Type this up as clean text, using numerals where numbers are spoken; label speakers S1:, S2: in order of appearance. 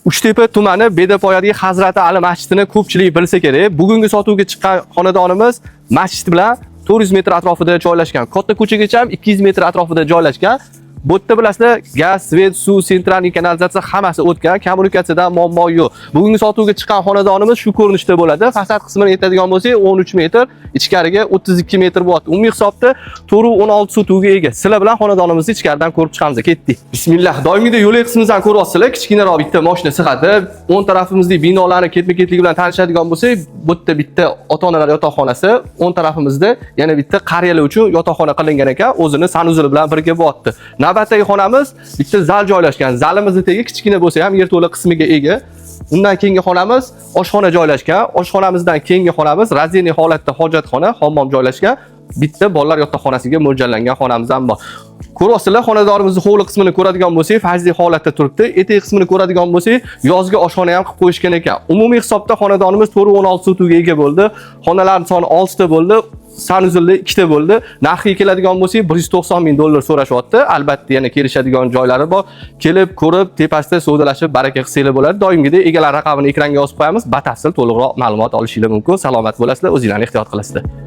S1: Uchtepa tumani Bedapoyadagi Hazrati Ali masjidini ko'pchilik bilsa kerak. Bugungi sotuvga chiqqan xonadonimiz masjid bilan 400 metr atrofida joylashgan. Katta ko'chagacha ham 200 metr atrofida joylashgan. Bu yerda bilasizlar, gaz, svet, suv, sentralniy kanalizatsiya hammasi o'tgan, kommunikatsiyadan muammo yo'q. Bugungi sotuvga chiqqan xonadonimiz shu ko'rinishda bo'ladi. Fasad qismini aytadigan bo'lsak, 13 metr, ichkariga 32 metr bo'lyapti. Umumiy hisobda 416 sotuvga ega. Sizlar bilan xonadonimizni ichkaridan ko'rib chiqamiz. Ketdik. Bismillah. Doimgidek yo'lak qismimizdan ko'ryapsizlar, kichkinaroq bitta mashina sig'adi. O'ng tarafimizdagi binolarni ketma-ketligi bilan tanishadigan bo'lsak, bu yerda bitta ota-onalar yotoqxonasi, o'ng tarafimizda yana bitta qariyalar uchun yotoqxona qilingan ekan, o'zini санузел i bilan birga bo'lyapti. Navbatdagi xonamiz bitta zal joylashgan. Zalimizni tagi kichkina bo'lsa ham yerto'la qismiga ega. Undan keyingi xonamiz oshxona joylashgan. Oshxonamizdan keyingi xonamiz раздельный holatda hojatxona, hammom joylashgan. Bitta bolalar yotoqxonasiga mo'ljallangan xonamiz ham bor. Ko'ryapsizlar, xonadonimizni hovli qismini ko'radigan bo'lsak, fazli holatda turibdi. Etak qismini ko'radigan bo'lsak, yozgi oshxona ham qilib qo'yishgan ekan. Umumiy hisobda xonadonimiz 416 sotuvga ega bo'ldi. Xonalarning soni 6 ta bo'ldi. Санузел da 2 ta bo'ldi. Narxiga keladigan bo'lsak, 190 ming dollar so'rashyapti. Albatta yana kelishadigan joylari bor. Kelib, ko'rib, tepasida savdolashib, baraka qilsanglar bo'ladi. Doimgidek egalar raqamini ekranga yozib qo'yamiz. Batafsil to'liqroq ma'lumot olishinglar mumkin. Salomat bo'lasizlar, o'zinglarni ehtiyot qilasizlar.